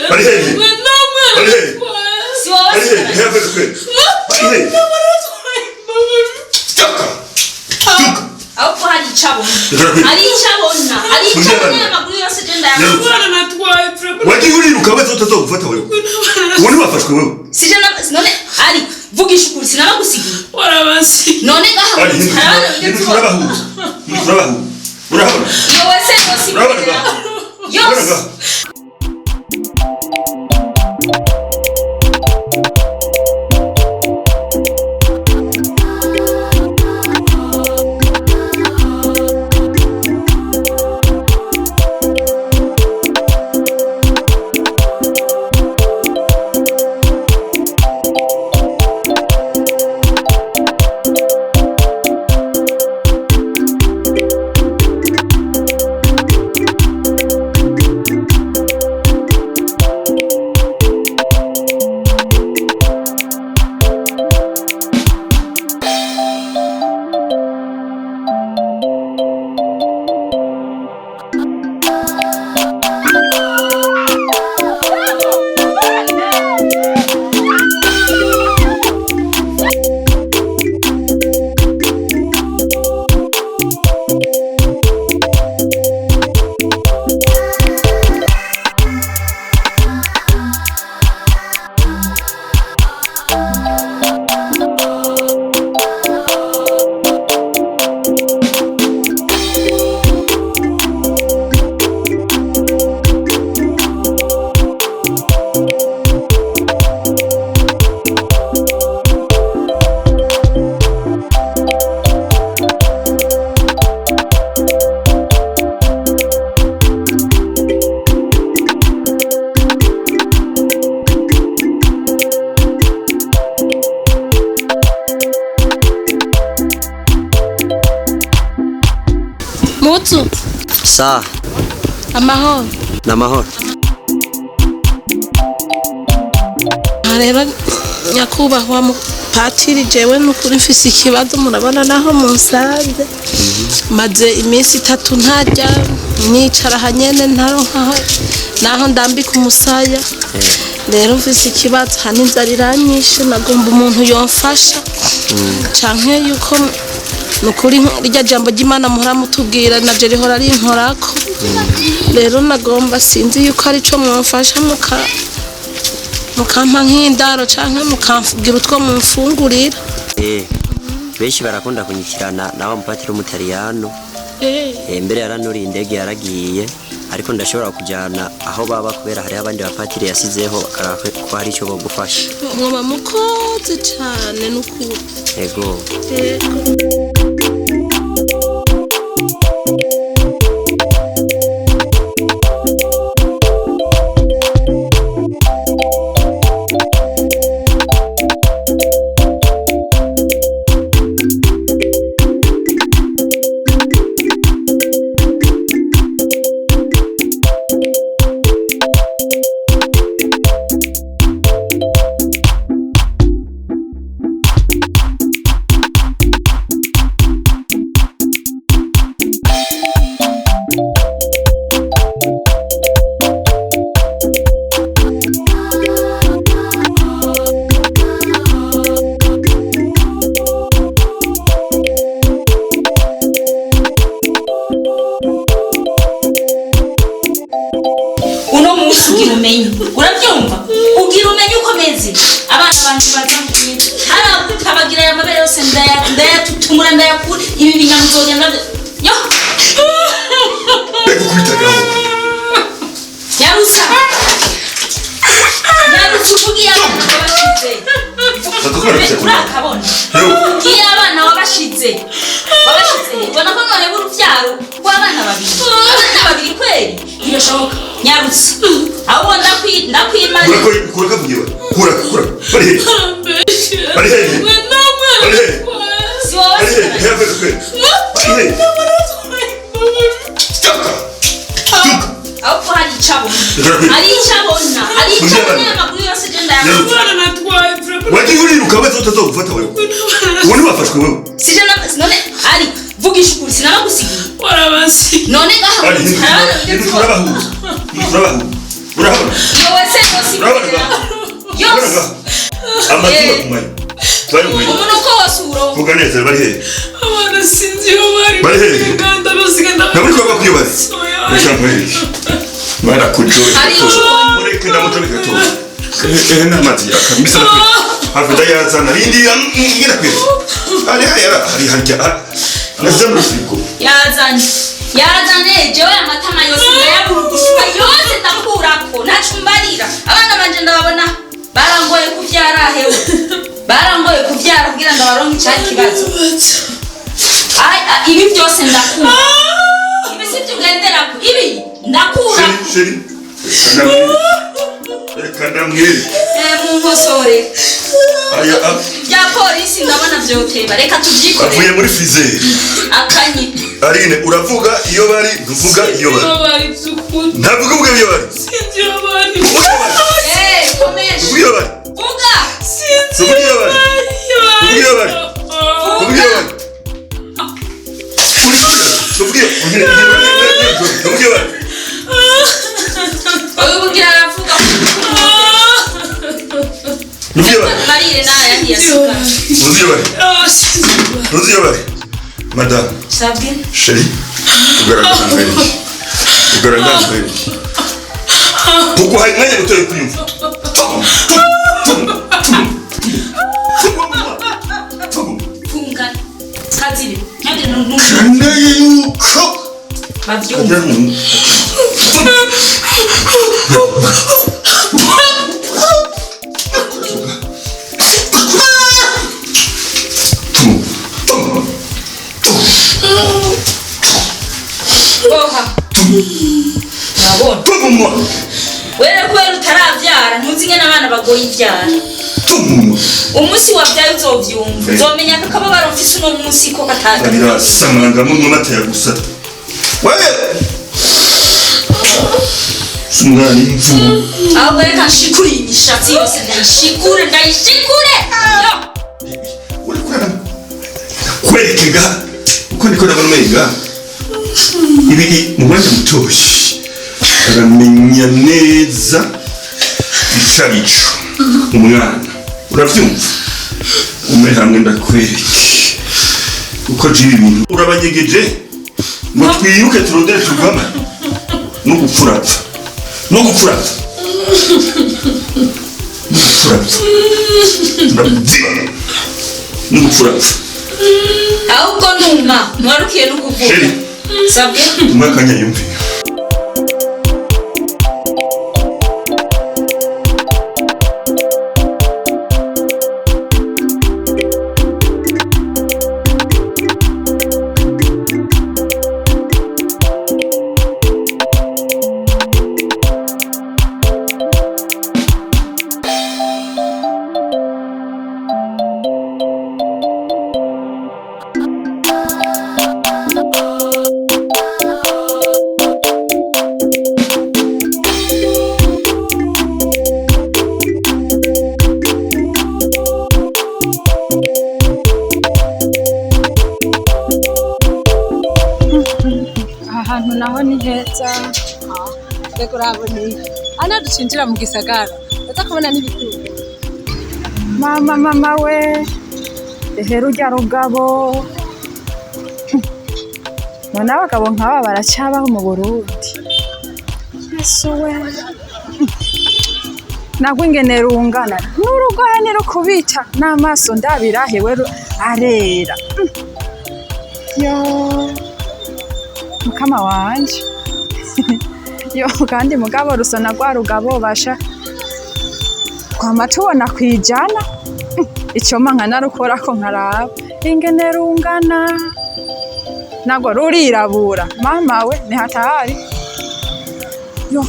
Bari hehe? Bari hehe? Si wowe. Bari hehe? Hehe, bari hehe? Toka. Toka. Ahubwo hari icyo abona, hari icyo abona, hari icyo abona. Aya maguru yose je ndayakura. Wagiye uriruka wese utazogufata wewe. Ubu ntiwafashwe wewe. Sije na none ari vugisha ukuri, sinabagusigiye none ngaha Ari hari abana bigeze hindukira urabahuza. Hindukira urabahuza. Urabona? Iyo wese yose Urabona ikorera ngaha? Urabona yose ngaha? Mutsu, Sa, amahoro. Ni amahoro. Aha rero nyakubahwa mupatiri, jewe nukuri mfise ikibazo, murabona naho munsanze. Maze iminsi 3 ntarya, nicara hanyene ntaronkaho naho ndambika umusaya. Rero mfise ikibazo hano, inzara iranyishe, nagomba umuntu yomfasha canke yuko nukuri rirya jambo ry'Imana muhora mutubwira naje rihora rinkorako. Rero nagomba sinzi yuko arico mwomfasha mukampa nk'indaro canke mukamfugira utwo mumfungurira. Benshi barakunda kunyikirana nawe mupatiri w'umutaliyano. Mbere yaranuriye indege yaragiye, ariko ndashobora kujyana aho baba kubera hariho abandi bapatiri yasizeho bakaraba ko hari icyo bogufasha. Mwoba mukoze cane nukuri. Ego. Yego. Uno munsi ugira umenye, urabyumva, ugira umenye uko meze. Abana banje bazamuye harabuka bagira aya mabere yose ndayatutumura ndayakura ibi binyamuzogenda yo. Ndagukubitagaho. Nyarusa, nyarusa, uvuga iyo abana wabashize. Ndagukubita. Urakabona uvuga iyo abana wabashize, wabashize ubona ko none urubyaro rw'abana babiri, abana babiri kweri ntibishoboka. Nyarutsa ahubwo ndakwimana. Kura kura kavugiwe. Kura kura. Bari hehe? Bari hehe? Bari hehe? Si wowe. Bari hehe? Hehe, bari hehe? Toka. Toka. Ahubwo hari icyo abona, hari icyo abona, hari icyo abona. Aya maguru yose je ndayakura. Wagiye uriruka wese utazogufata wewe. Ubu ntiwafashwe wewe. Sije na none ari vugisha ukuri, sinabagusigiye none ngaha Ari hari abana bigeze hindukira urabahuza. Hindukira urabahuza. Urabona? Iyo wese yose Urabona imbere ngaha? yose. Urabona ngaha? Amazina kumanya. Bari mu Umunuko wose uwuronka. Vuga neza, bari hehe? Abana sinzi iyo bari. Bari hehe? Kandi abasiga Ntabwo uri kuba kwibaza. Reka nkwereke. Barakujoye. Hari icyo ubonye. Mureke ndamucomeka gatoya. Eh, n'amazi akamisa nakwe. Hafi ndayazana. Rindi ngira kwe. Ari haya hari harya. Naza mu frigo. Yazanye, yazanye. Jewe amatama yose ndayaburugushuka yose, ndakurako, ntacumbarira. Abana banje ndababona barangoye kuvyara, hewe, barangoye kuvyara kugira ngo baronke icari kibazo. Ai, ibi byose ndakura, ibi sivyo ugenderako, ibi ndakura. Chérie, chérie. Reka ndamwereke. Eh, munkosore. Aya Bya polisi ndabona vyoteba, reka tuvyikorere. Avuye muri freezer. Akanye. Aline, uravuga iyo bari, ntuvuga iyo bari. Bari by'ukuri. Ntavuga, uvuga iyo bari. Sinzi iyo bari. Uvuga iyo bari. Eh, komesha. Uvuga iyo bari. Vuga. Sinzi Uvuga iyo bari. Uvuga iyo bari. Uvuga iyo bari. Uri kuvuga? Uvuga iyo. Uvuga iyo bari. Uyu bugira aravuga. Uvuga iyo bari. Marire nayo yagiye asiga. Uvuga iyo bari. Uvuga iyo bari. Madame, Sabwe. chérie, ugaragaza nkwereke. Ugaragaza nkwereke. Kuguhaye umwanya muto yo kwiyumva. Funga kazibe ntagire n'umwe Nkeneye yuko bavyumva. Oha, urabona wewe, kubera utaravyara ntuzi ingene abana bagoye ivyara. Umunsi wavyaye uzovyumva, uzomenya ko akababaro mfise uno munsi ko katazi. Birasamanga mu mataya gusa. Wewe sumwana imvubu. Ahubwo reka nshikure iyi mishatsi yose, ndayishikure, ndayishikure. Yo! Urikurana kwerekega uko ndiko ndabona umenga ibi mu mwanya mutoyi aramenya neza ico arico umwana, uravyumva? Umwe hamwe ndakwereke uko jiba ibintu urabanyegeje ngo twiruke turondere tugama no gupfurapfa, no gupfurapfa, no gupfurapfa, ndabyiba no gupfurapfa. Ahubwo numa ntiwarukiye no kuvuga. Chérie. Sabwe. Umwe akanya yumve. Aha hantu naho ni heza. Mbega urabona iyi hano ducinjira mu gisagara, ndaza kubona n'ibituro. Mama, mama we, ehe, rurya rugabo! None abagabo nk'aba baracyabaho mu Burundi? Yesu we, nagwo ingene rungana n'urugohe nirukubita n'amaso ndabirahewe, arera yo mukama wanje yo. Kandi mugabo rusa na rwa rugabo basha twama tubona kwijana. Icoma nkanarukorako nkaraba ingene rungana, nagwo rurirabura. Mama we, ni hatari yo.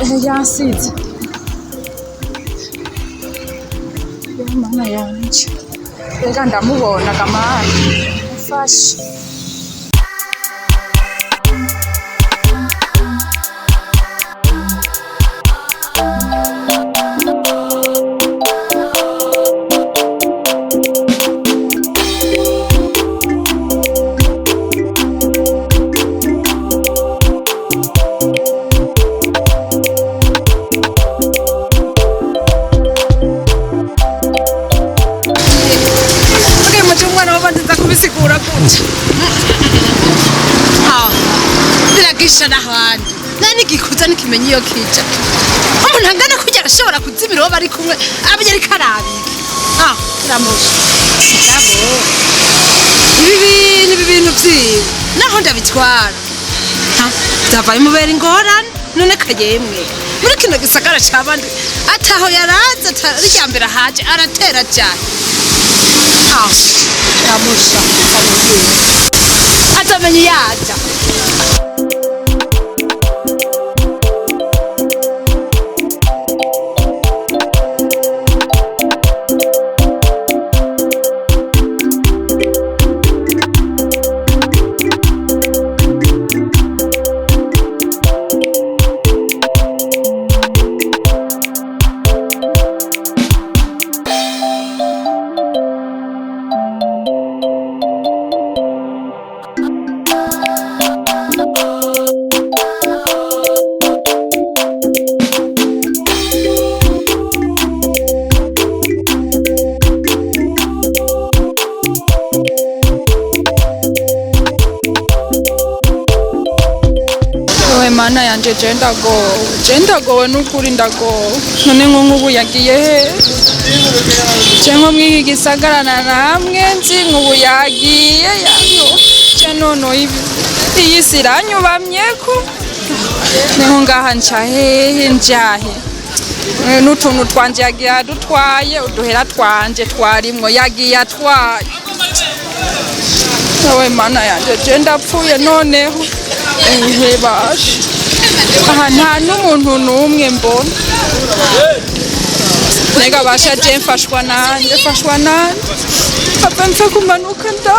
Ehe, yansize yo, mana yanje. Mbega ndamubona gamani, mfashe. Ha, biragisha n'ahandi nta n'igikuza n'ikimenyi iyo kija. Umuntu angana kurya arashobora kuzimira uwo bari kumwe, aba ariko arabika. Ah, biramusha mugabo ibi bintu vyiwe naho ndabitwara. Ha, vyavaye mubera ingorane. None kayemwe muri kino gisagara c'abandi ataho yaraza, atari irya mbere ahaje aratera cane. Ah, biramusha, ndamubwira azamenya iyo aja. Ewe Mana yanje, je ndagowe, je ndagowe n'ukuri, ndagowe. None nko nk'ubu yagiye he? Je nko mw'iki gisagara na namwe nzi nk'ubu yagiye yayo. Je nono iyi si iranyubamyeko. Niho ngaha nca hehe, njahe? N'utuntu twanje yagiye adutwaye, uduhera twanje twarimwo yagiye atwaye. Ewe Mana yanje, je ndapfuye noneho. Ehe basha, aha nta n'umuntu n'umwe mbona. Nega basha, je mfashwa nande, mfashwa nande? Papa, mfe kumanuka nda.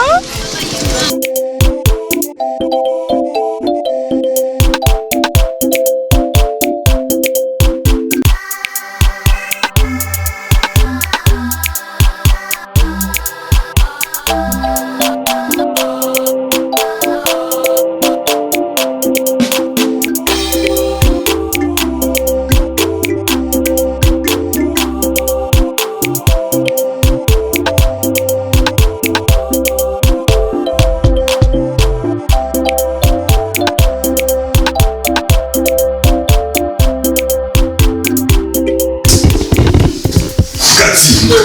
Gatsinda.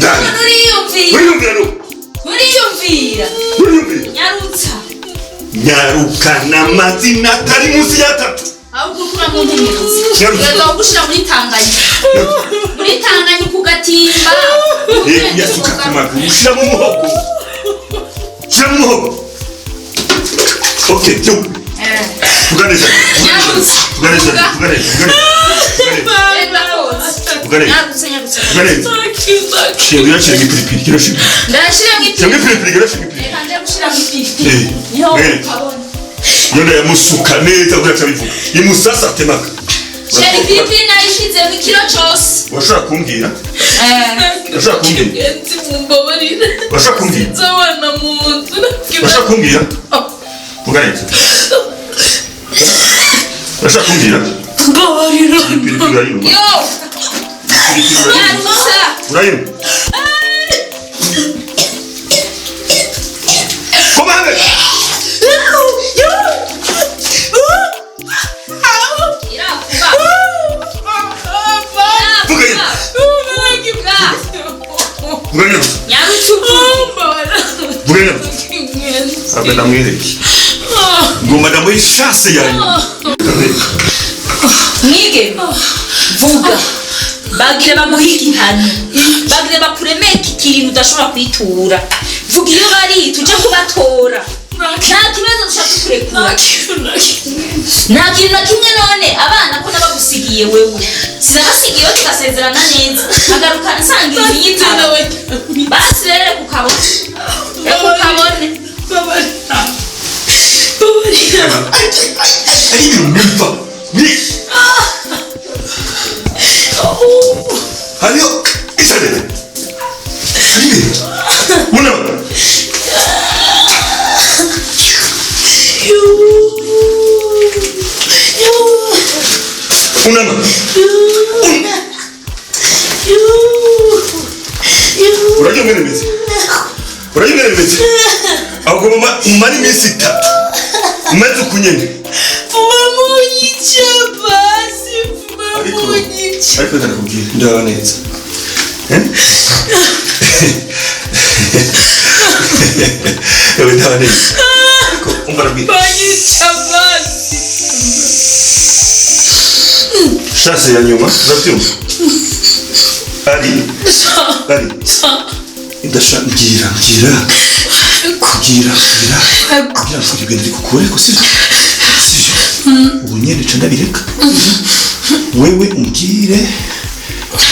Dani. Uriyumvira? Uriyumvira no? Uriyumvira? Uriyumvira? Nyarutsa. Nyarukana amazina atari munsi y'atatu. Ahubwo ukura mu ntumizi. Nyarutsa. Reka gushira muri Tanganyika, muri Tanganyika ugatimba. Yasuka ku maguru, ushyiramo umuhogo, shyiramo umuhogo. Okay, yo. Vuga neza. Nyarutsa. Vuga neza, vuga neza, vuga neza. Vuga neza. Nyarutsa, nyarutsa. Vuga neza. Shira, shira ipiripiri, kira shira. Ndashiramo Shira ipiripiri. ipiripiri, kira shira ipiripiri. Reka nje gushiramo ipiripiri. Niho ukabona. Yona yamusuka neza kugira acabivuga. Imusasa atemaka. Shira ipiripiri, nayishizemo ikiro cose. Urashobora kumbwira? Urashobora kumbwira? Ngenzi, mumbabarire. Urashobora kumbwira? Sinzi abana mu nzu. Urashobora kumbwira? Vuga neza. Urashobora kumbwira? Mbabarira. Ipiripiri urayumva? Yo. Ipiripiri urayumva? Nyarutsa. Urayumva? Komande! Irakuba. Vuga nyine. Irakuba. Vuga nyine. Nyarutsa uvuge. Vuga nyine. Abe ndamwereke. Ngomba ndamuhe chance yanyu. Mwige vuga, bagire bamuhe igihano, bagire bakuremeke ikintu udashobora kwitura. Vuga iyo bari, tuje kubatora. Nta kibazo, dushaka kurekura. Nta kintu na kimwe. None abana ko nabagusigiye wewe, sinabasigiye tugasezerana neza, agaruka nsanga inzu y'itara. Basi rero reka ukabone, reka ukabone. Ari ibintu numva. Ni hariyo isabelle. Hari ibintu. Unama. Unama. Urajya mwene bimeze? Urajya mwene bimeze? Ahubwo umara iminsi 3 umeze uku nyene. Pfuma munyica basi, pfuma Ariko munyica. ariko ndakubwira ndaba neza. Ewe ndaba neza. Ariko umva ndabwira. Banyica basi. Chance ya nyuma urabyumva? Ari ari ndasha mbwira mbwira mbwira mbwira mbwira mvuga ibintu bikukure ko sivyo sivyo ubu nyene ca ndabireka wewe umbwire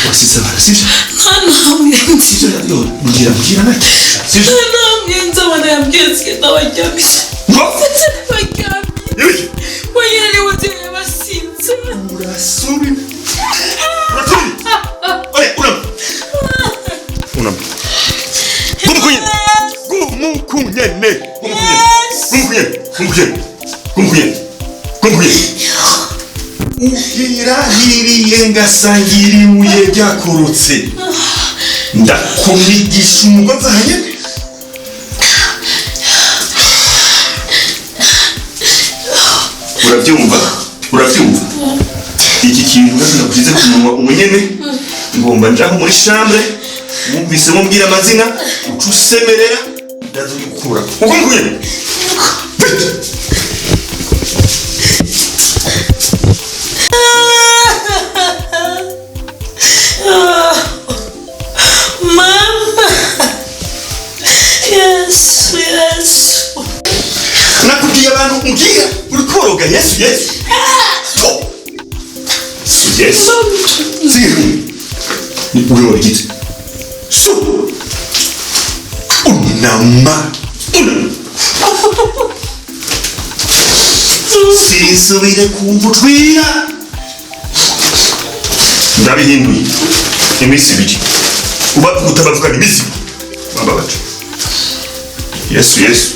wasize abana sivyo Nta namwe nzi. sivyo yo mbwira mbwira nake sivyo Nta namwe nzi abana yambwiye nsigaye ndabaryamisha. ngo Ndabaryamisha. ibiki Wenyine niwe nzi yabasinze. urasubi urasubi oya unam unam gumukunyene gumukunyene gumukunyene gumukunyene gumukunyene gumukunyene uhirahiriye ngasangira ibuye ryakorotse ndakunigisha umugozi ahanyene. Urabyumva urabyumva iki kintu nakushyize ku munwa umunyene ngomba njaho muri chambre wumvisemo mbwira amazina uca usemerera ndaza gukura uko mukunyene. Mama. Yesu, Yesu. Nakubwiye abantu umbwira uri koroga Yesu Yesu to Yesu siru ni uri wabigize su unama unama sinsubire kumva utwira ndabihinduye iminsi 2 uba utabavugana iminsi 2 bamba bacu Yesu Yesu.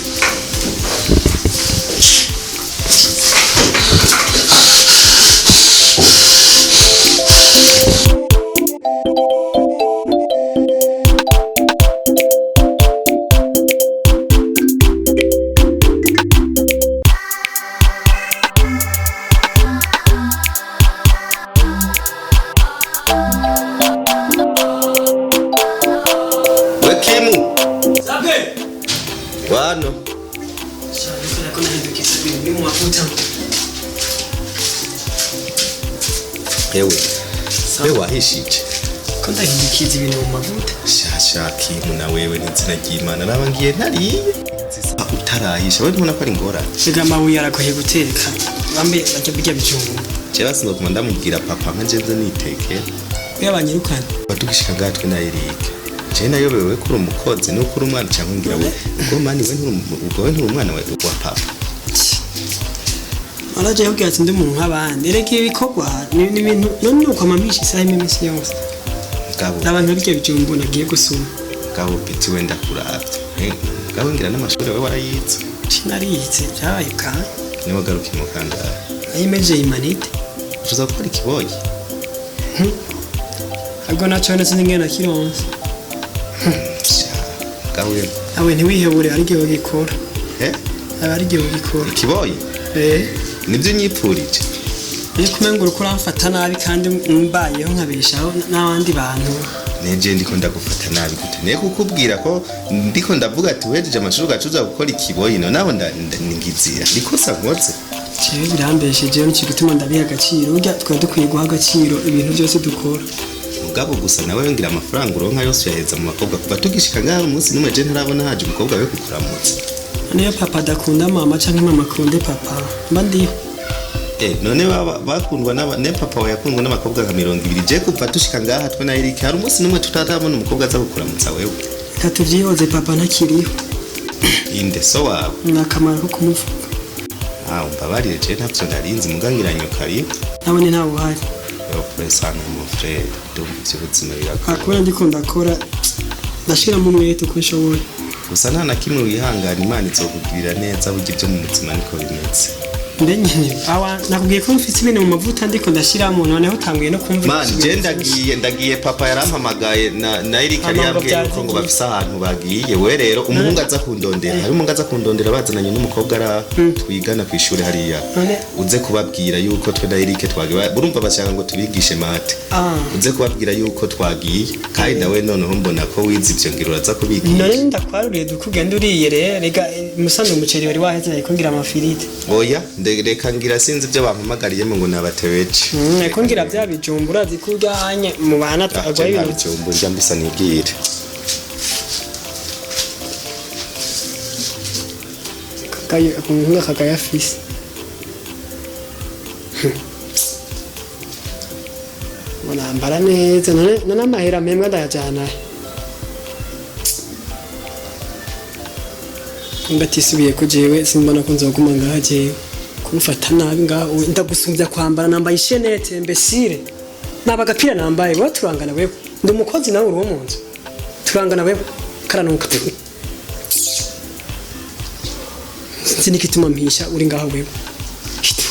Wekimu. Wano. Ewe. Ewe wahishije. Ko ndahindukiza ibintu mu mavuta. Shasha Kimu na wewe n'izina ry'Imana naba ngiye ntariye. Utarahisha wewe ntubona ko ari ingorane. Mbega amabuye aragoye guteka. Bambe bajya birya bijumba. Jewe sinzoguma ndamubwira papa nka nje nze nitekera. Kuya banyirukana. Batugishika ngaha twe na Eric. Je nayobewe ko uri umukozi nuko uri umwana cyangwa ngira we. Ubwo mani we nturi ubwo we nturi umwana wa papa. Araje yabwiye ati ndi umuntu nk'abandi. Erega ibikorwa ni ibintu none uko amamisha isaha imwe iminsi yose. Ngabo. Abantu birya bijumba nagiye gusuma. Ngabo peti wenda kuravya. Ngabo ngira n'amashuri wewe warayize. Sinarize byabaye ka. Niwe garuka mu kangahe. Ayimeje imanite. Uza gukora ikiboyi. Ahubwo naco none sinzi ingene nakironse. Ngabo Awe ntiwihebure ari igihe ugikora. Eh? Aba ari igihe ugikora. Ikiboyi? Eh. Nibyo nyipfurije. Ariko umengo uriko uramfata nabi kandi mbayeho nkabeshaho n'abandi bantu. Neje ndiko ndagufata nabi gute? Ne kukubwira ko ndiko ndavuga ati wejeje amashuri gacuza gukora ikiboyi no naho ndingizira. Ndikosa nkoze. Jewe birambesheje nico gituma ndabiha agaciro. Burya twari dukwiye guha agaciro ibintu byose dukora. Mugabo gusa nawe yongira amafaranga uronka yose uyaheza mu bakobwa kuva tugishika ngaho umunsi n'umwe je ntarabona haje umukobwa we kukuramutsa. Niyo papa adakunda mama canke mama akunde papa mba ndiho. None bakundwa n'aba ne papa we yakundwa n'abakobwa nka 20 je kuva dushika ngaha twe na Eric hari umunsi n'umwe tutatabona umukobwa aza kukuramutsa wewe. Reka tuvyihoze papa ntakiriho. Inde so wawe. Ni akamaro ko kumuvuga. Ah umbabarire je ntavyo narinzi mugangira kariho. Nabone ntawe uhari. Yo presana mon frère ndumva ivy'ubuzima biragoye. Akubona ndiko ndakora ndashiramo umwete uko nshoboye. Gusa nta na kimwe wihangana Imana izokugirira neza burya ibyo mu buzima niko bimeze. Mbe nyene awa nakubwiye ko mfite ibintu mu mavuta ndiko ndashiramo, noneho utanguye no kumva. Man, je ndagiye papa yarampamagaye na Eric yari Amanga yambwiye yuko ngo byazigiye. bafise ahantu bagiye. We rero umuhungu aza kundondera, hari umuhungu aza kundondera bazananye n'umukobwa ara twigana ku ishuri hariya. None Uze kubabwira yuko twe na Eric twagiye, urumva bashaka ngo tubigishe maths. Uze kubabwira yuko twagiye, kandi nawe noneho mbona ko wize ivyo, ngira uraza kubigisha. None ndakwaruriye dukugenda uriye rero, rega musanze umuceri wari waheze, nariko ngira amafirite. Oya, reka ngira sinzi ibyo bampamagariyemo ngo nabatebeje. Nariko ngira bya bijumbu, urazi ko urya mu bana agwaye nta ibintu. bijumbu njya mbisa nibwire. Kagayo akunga kagaya afise. Ngo nambara neza, none amahera mpembwa ndayajana he? Ngatisubiye ko jewe simbona ko nzoguma ngaha, jewe kumfata nabi ngaha ndagusumbya kwambara, nambaye ishenete mbesire naba agapira nambaye. Wewe turangana, wewe ndi umukozi nawe uri uwo mu nzu, turangana wewe karanuka. Sinzi n'igituma mpisha uri ngaha wewe. Hitu.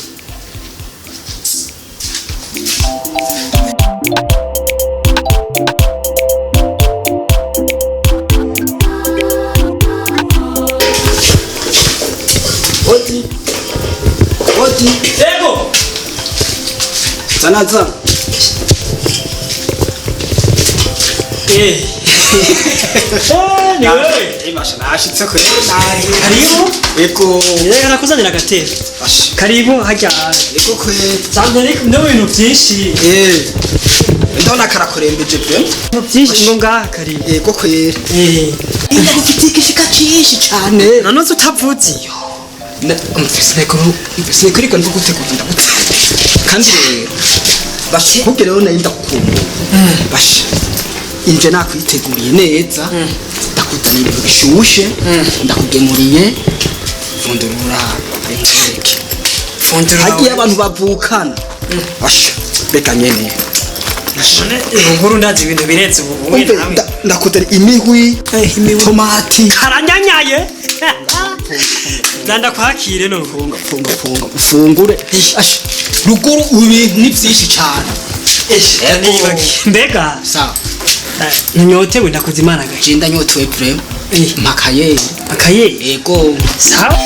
Oti. Oti. Ego. Zana zana. Eh. Eh, ni wewe. Eh, masha nashitse ko naje. Karibu. Ego. Reka nakuzanira agatebe. Karibu hajya. Ego kwe. Sanze no bintu byinshi. Eh. Ndabona karakurembeje pe. Ibintu byinshi ngo ngaha karibu. Ego kwe. Eh. Ndagufitiye igishika cyinshi cyane. None utavuze. Sinekuru ndigutegura ndagutegura. Kandi rero basha kubwira rero nari ndakukumbuye. Basha inje nakwiteguriye neza, ndakuzaniye ibintu bishushe, ndakugemuriye. Fundurura nkwereke. Fundurura. Hagiye abantu bavukana. Basha reka nyene. None inkuru ndazi ibintu birenze ubu wowe Umve, nawe. ndakuzaniye imihwi, tomati. Karanyanyaye. Zanda kwakire no. Funga funga funga ufungure. Asha ruguru ibintu ni byinshi cyane. Mbega Sawa. Nyotewe ndakoze imana gahe. Je ndanyotewe prem. Makayeri. Akayeri. Ego. Sawa.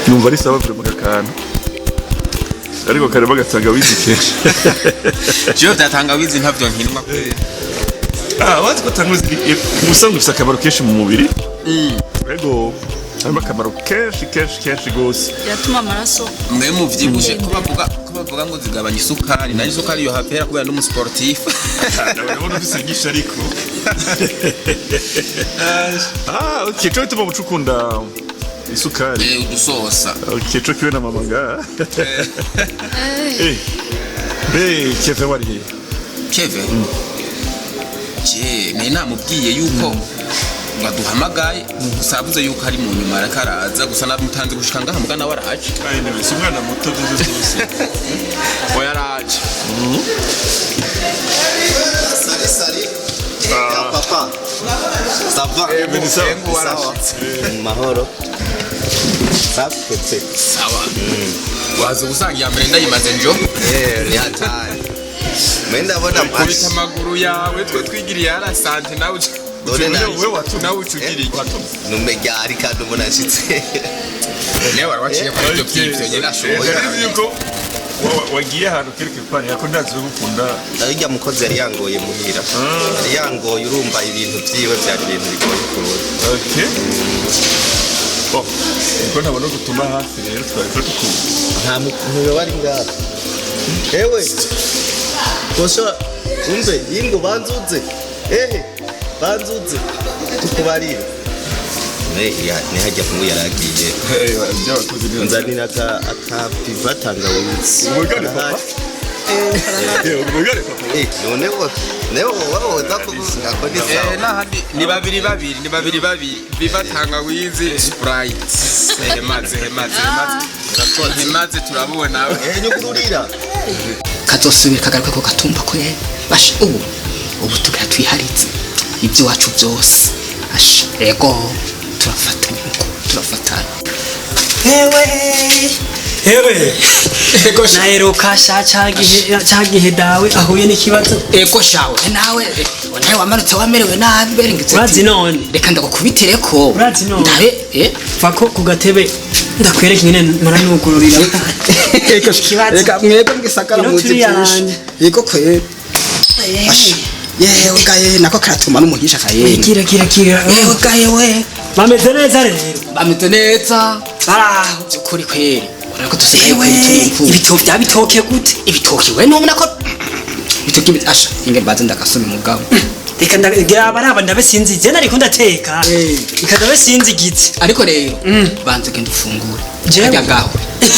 Numva ari sawa vraiment akantu, ariko karimo gatangawizi kenshi. Jewe vya tangawizi ntavyo nkinwa. Ah, wazi ko tangawizi ubusanzwe ifite akamaro kenshi mu mubiri. Ego, harimo akamaro kenshi kenshi kenshi gose. Biratuma amaraso Mwe muvyibushe ko bavuga ngo zigabanya isukari, nayo isukari yo hapera kubera n'umu sportif. Ndabona ufise nyinshi ariko. Ah, okay, cyo bituma muco ukunda isukari. Eh, udusosa. Okay, cyo kiwe na mama nga. Eh. Be, Kevin wari he? Keve je nari namubwiye yuko ngo aduhamagaye, gusa yavuze yuko ari mu nyuma ariko araza, gusa namutanze gushika ngaha muga nawe araje. Ai, nawe si umwana muto byiza byose. Oya, araje. Sali sali. Ya papa. Ça va? Eh, ni sawa. Sawa. Mahoro. Sapetse. Sawa, waza gusanga iya mbere ndayimaze njo. Eh, ni hatari. Mwe ndabona Kubita amaguru yawe, twe twigiriye arasante nawe None nawe uca ugira iki? Numegyari kandi umuntu ashitse. Nawe wari waciye kuri ibyo by'ibyo nyine ashoboye. Nari yuko wagiye ahantu kereke kwani yako ndazi gukunda. Arya mukozi yari yangoye muhira. Yari yangoye, urumva ibintu vyiwe byari ibintu bigoye kurura. Okay. Bon, ubwo ntabona gutuma hafi rero twari tukubona. Nta muntu yoba ari ngaha. Ewe. Kosha umve ingo banzuze. Ehe. Banzuze. Tukubarire. Ne ya ne hajya kungu yaragiye. By'abakozi ni Nzanira aka piva tangawizi. Umugani papa. None wo newo wowe uza kuvuga ko ni sawa. N'ahandi ni babiri babiri, ni babiri babiri. Viva tangawizi Sprite. Hemaze, hemaze, hemaze, hemaze, turabona. Nyugururira. Kazosubira kagaruka ko gatumba ko basha ubu tugira twiharitse iby'iwacu byose. Asha ego turafatanya uko turafatana. Ewe ewe, naheruka sha cagihe dawe ahuye n'ikibazo. Ego shawe, nawe nawe wamanutse wamerewe nabi berengetse. Urazi none. Reka ndagukubitireko. Urazi none. Ndabe va ko ku gatebe ndakwereka ingene muranugururira. Ego reka mwebwe mwisakara Ino muzi turi byinshi. yanje. Yego kwera. Asha yewe gaye nako karatuma n'umuhisha kayene. Gira gira gira. Yewe gaye we. Bameze neza rero. Bameze neza. Baraho. Byukuri kweri. Urabona ko dusigaye Ewe, kweri turi imfuvyi. Ibitoki bya bitoke gute? Ibitoki we ntubona ko ibitoki asha inge mbanze ndagasoma mugabo. Reka ndagira abaraba ndabe sinzi je nariko ndateka. Reka ndabe sinzi igitsi. Ariko rero banze genda ufungure. Jewe? Harya gaho.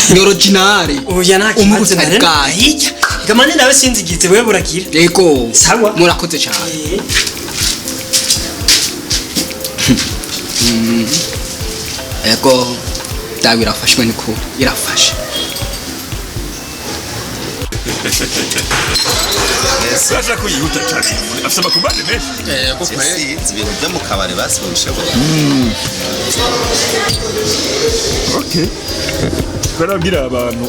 Ni original. Oya nta kibazo Umuguzi nari bwayo. hirya. Reka mane ndabe sinzi igitsi wewe buragira. Yego. Sawa. Murakoze cyane. Yego. Dawe irafashwe niko irafashe. Sasha ko yihuta cyane afite amakomande menshi. Sinzi ibintu byo mu kabari basi babishobora. Okay, barabwira abantu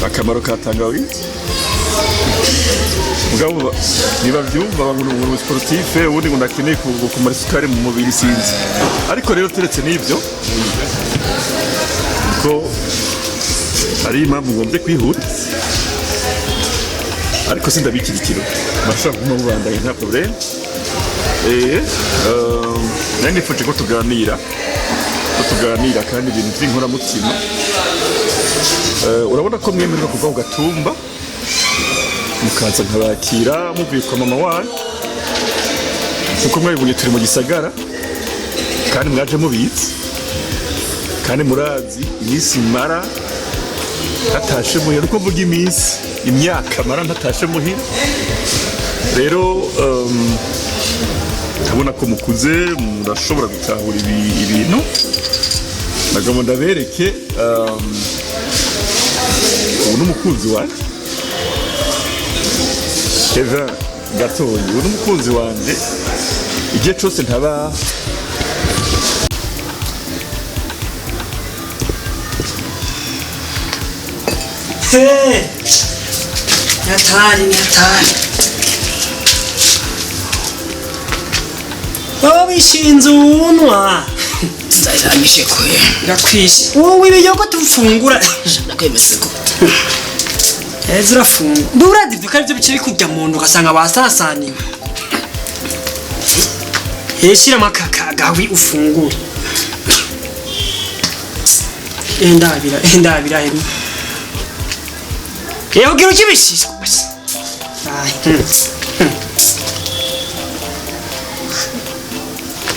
akamaro ka tangawizi mugabo ntibavyumva ngo ni sportif ubundi ngo ndakeneye kumara isukari mu mubiri sinzi. Ariko rero turetse n'ibyo ko ari impamvu ngombye kwihuta, ariko sindabikirikiro bashobora kuguma mubandanya nta problème. Nari nifuje ko tuganira kandi ibintu by'inkoramutima. Urabona ko mwemererwa kuva ku gatumba mukaza nkabakira muvuye kwa mama wanyu, kuko mwabibonye turi mu gisagara kandi mwaje mubizi kandi murazi iminsi mara ntatashe muhira, uko mvuga iminsi imyaka mara ntatashe muhira. Rero ndabona ko mukuze murashobora gutahura ibintu. Nagomba ndabereke ubu n'umukunzi wanje Kevin Gatoyi, ubu n'umukunzi wanje igihe cose ntaba. Hey! Nyatari nyatari. Wowe wishinze uwunwa. Nzayiranyishe kwe. Irakwishe. Wowe ibiyogo tufungura. Nakwemeze gute? Eza urafungura. Mbe urazi ibyo ko aribyo bice bikurya mu nda ugasanga wasasaniwe. Shiramo akagawi ufungure. Ndabira ndabira hemu. Ugira ukibishishwa.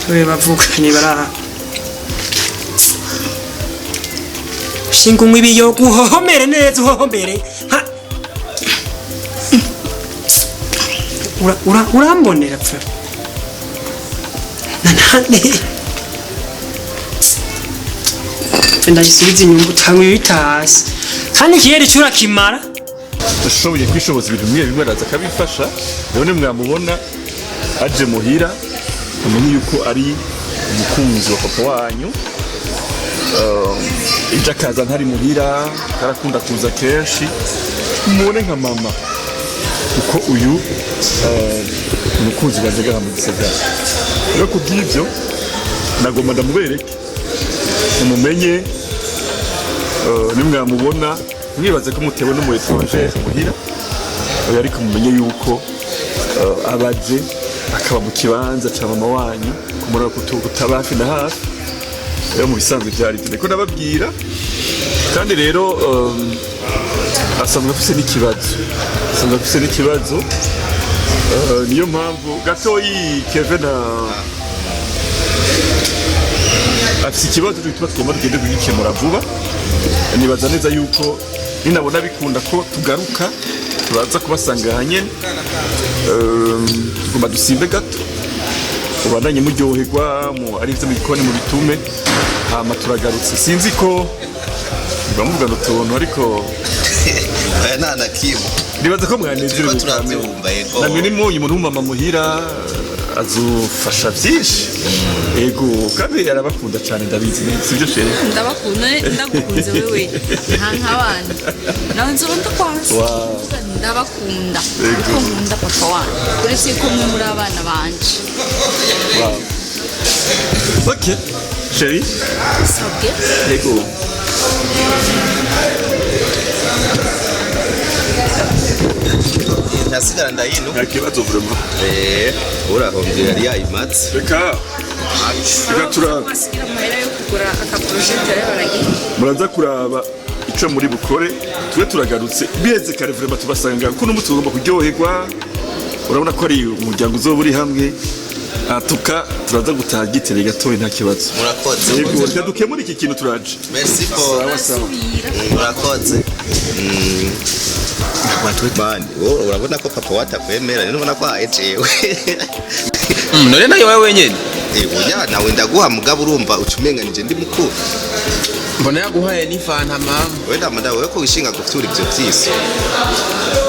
We bavukanye bara. Shinga unywa ibiyogo uhohomere neza uhohomere. Urambonera pfa. Nanane. Ndagisubiza inyuma utanywa ibitasi. Kandi ikiyeri curakimara. Ashoboye kwishoboza ibintu bimwe bimwe araza akabifasha. Rero nimwamubona aje muhira umenye yuko ari umukunzi wa papa wanyu. Ejo akaza ntari muhira, karakunda kuza kenshi, mubone nka mama kuko uyu umukunzi waje ngaha mu gisagara. Rero kubw'ibyo nagomba ndamubereke mumumenye. Nimwamubona mwibaze ko mutewe n'umu étranger muhira, oya, ariko mumenye yuko abaje akaba mu kibanza ca mama wanyu kumurora kutaba hafi na hafi. Rero mu bisanzwe byari ibyo niko nababwira. Kandi rero asanzwe afise n'ikibazo, asanzwe afise n'ikibazo. Niyo mpamvu gatoyi Kevin afise ikibazo gituma tugomba tugende kugikemura vuba. Nibaza neza yuko Ninabona bikunda ko tugaruka, turaza kubasanga aha nyene. Tugomba dusimbe gato, ubandanye muryoherwa mu ari ivyo mu gikoni mu bitume, hama turagarutse. Sinzi ko bamuvugana utuntu, ariko Oya, nta na kimwe. Nibaza ko mwanezerewe. Turiko turavyumva, yego. Namwe nimunye umuntu w'umumama muhira azofasha vyinshi, ego, kandi arabakunda cane, ndabizi neza, sibyo chérie? Ndabakunda, ndagukunze wewe nta nk'abandi nawe nzoba ndakwanze. Wow. Ndabakunda. Yego. Kuko nkunda papa wanyu, uretse ko mwe muri abana banje. Wow. Ok chérie. Sabwe. Ego. Ntasigara ndayino. Nta kibazo vraiment. Urahombye, yari yayimatse. Reka reka turaba. Basigira amahera yo kugura akaprojecteur baragiye. Muraza kuraba ico muri bukore, tube turagarutse biheze kare vraiment, tubasanga kuko n'umunsi tugomba kuryoherwa. Urabona ko ari umuryango uzoba uri hamwe atuka, turaza gutaha gitereye gatoya, nta kibazo. Murakoze. Yego, reka dukemure iki kintu, turaje. Merci Paul. Sawa sawa. Murakoze. Mani, wowe urabona ko papa watakwemera, rero ubona ko ahaye jewe. None nayo wewe wenyene? Oya, nawe ndaguha, mugabo urumva uca umenganije ndi mukuru. Mbona yaguhaye n'ifanta mama. Wewe ndamada, wewe ko wishinga gufyura ivyo vyiso.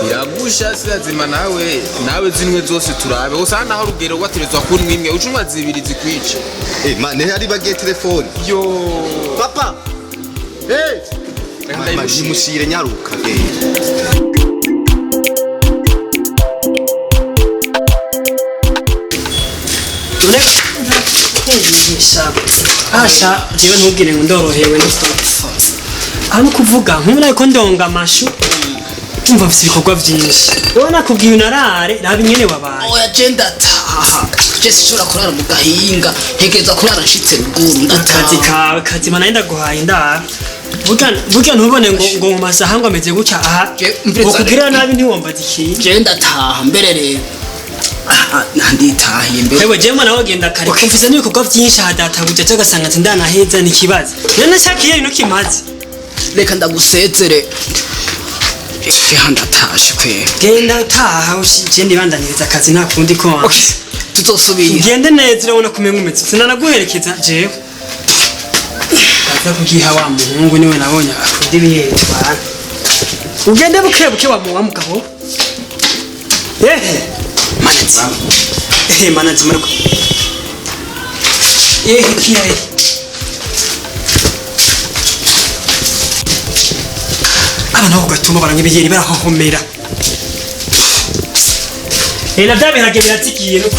Biragusha sirazima nawe, nawe zinwe zose turabe. Usanga naho urugero waterezwa kunywa imwe, uca unywa zibiri zikwica. Mani, hari bagiye telefone. Yo. Papa. Eh. Mama, yimushire nyaruka. Eh. None kumvisha asha, jewe ntubwire ngo ndorohewe n'utuntu aho ni kuvuga nk'ubu ariko ndonga amashu, umva mfite ibikorwa byinshi. Wowe nakubwiye unarare, raba ingene wabaye. Oya, je ndataha, je sinshobora kurara mu gahinga, ntegereza kurara nshitse ruguru, ndataha. Akazi kawe kazima, nayo ndaguhaye indaro. Burya burya ntubone ngo mu masaha ngo ameze gutya aha ngo kugira nabi, ntiwombaza ikintu. Je ndataha mbere rero. Ah, ah, nditahiye mbere. Ewe, jewe nawe genda kare, kumvise n'ibikorwa byinshi aha, databuja aca agasanga ati ndanaheza ni ikibazo, rero nashaka iyo kimaze. Reka ndagusezere. Eha, ndatashe kwera. Genda utaha, je ndibandaniriza akazi, nta kundi ko wanze. Tuzosubira. Ugende neza, urabona ko umenga umeze, sinanaguherekeza jewe. Aza kugiha wa muhungu, niwe nabonye akunda ibiyetwara. Ugende buke buke wa mugabo. Ehe manazi, ehe manazi, maruko ehe kiya ehe. Abana bo kugatuma baranywa ibiyeri barahahomera. Na bya biharage biratsikiye no ku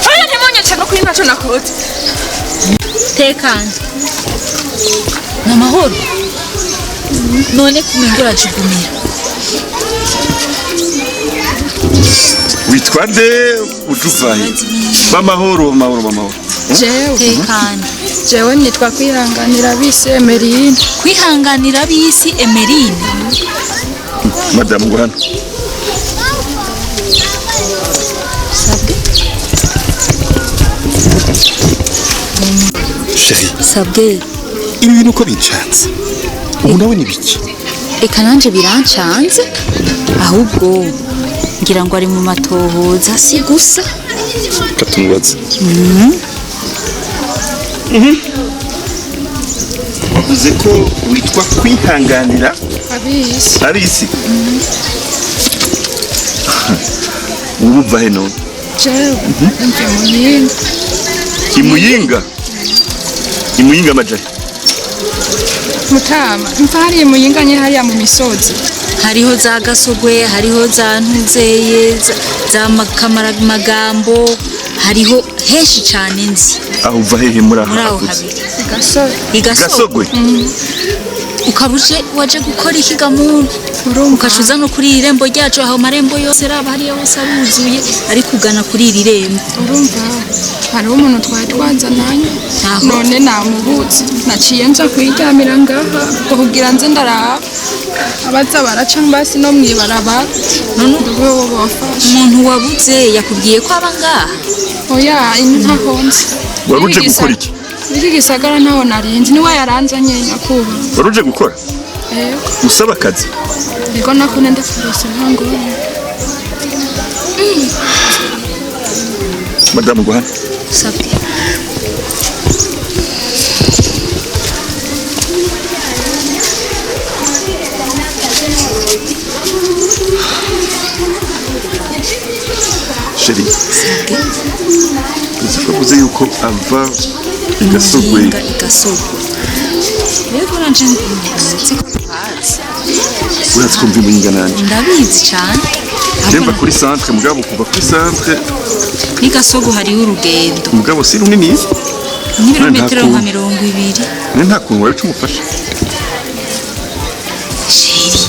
Oya, ntimunyice, no kuri ntaco nakoze. Tekana, ni amahoro. None kumenga urajugumira? Witwa nde? Ujuvahe? Bamahoro, mahoro, bamahoro. Jewe. Tekana. Jewe nitwa Kwihanganira Bisi Emerine. Kwihanganira Bisi Emerine. Madamu, ngo hano. Sabwe. Chérie. Sabwe. Ibi bintu uko bicanze ubu nawe ni biki? Eka nanje birancanze, ahubwo ngira ngo ari mu matohoza si gusa. Katumubaze. Wavuze ko witwa Kwihanganira Abisi. Abisi. Ubu uva he none? Jewe mve Muyinga. Imuyinga? Imuyinga amajahe? Mutama, mva hariya Muyinga nye, hariya mu misozi. Hariho za Gasogwe, hariho za Ntuzeye, za Kamaramagambo, hariho henshi cane nzi. Aho uva hehe muri Muri aha aho avuze? Habiri Igasogwe. Gasogwe? Ukaba uje waje gukora iki ga muntu? Ukaca uza no kuri iri rembo ryacu, aho marembo yose raba hariya hose aruzuye, ariko ugana kuri iri rembo. Urumva hariho umuntu twari twazananye, Aho. none namubuze, naciye nza kuyiryamira ngaha kugira nze ndaraba abaza baraca basi no mwibarabara None ndube bo bofasha. Umuntu wabuze yakubwiye ko aba ngaha? Oya, ino ntaho nzi. Wari uje gukora iki? Iki gisagara ntaho narinzi, niwe yaranzanye nyakubahwa. Wari uje gukora? Yego. Usaba akazi? Yego, nako nenda kurose nta ngorane. Madamu guhana. Sabwe. Chéri, uzi ko avuze yuko ava i Gasogwe? Muyinga, i Gasogwe. Rero nanje nzi ko tuhazi. Urazi ko mva i Muyinga nanje? Ndabizi cane. Je mva kuri centre, mugabo kuva kuri centre N'i Gasogwe hariho urugendo. Mugabo si runini. Nk'ibirometero Nta nka kuntu. 20. Ne nta kuntu wari umufasha? Chéri,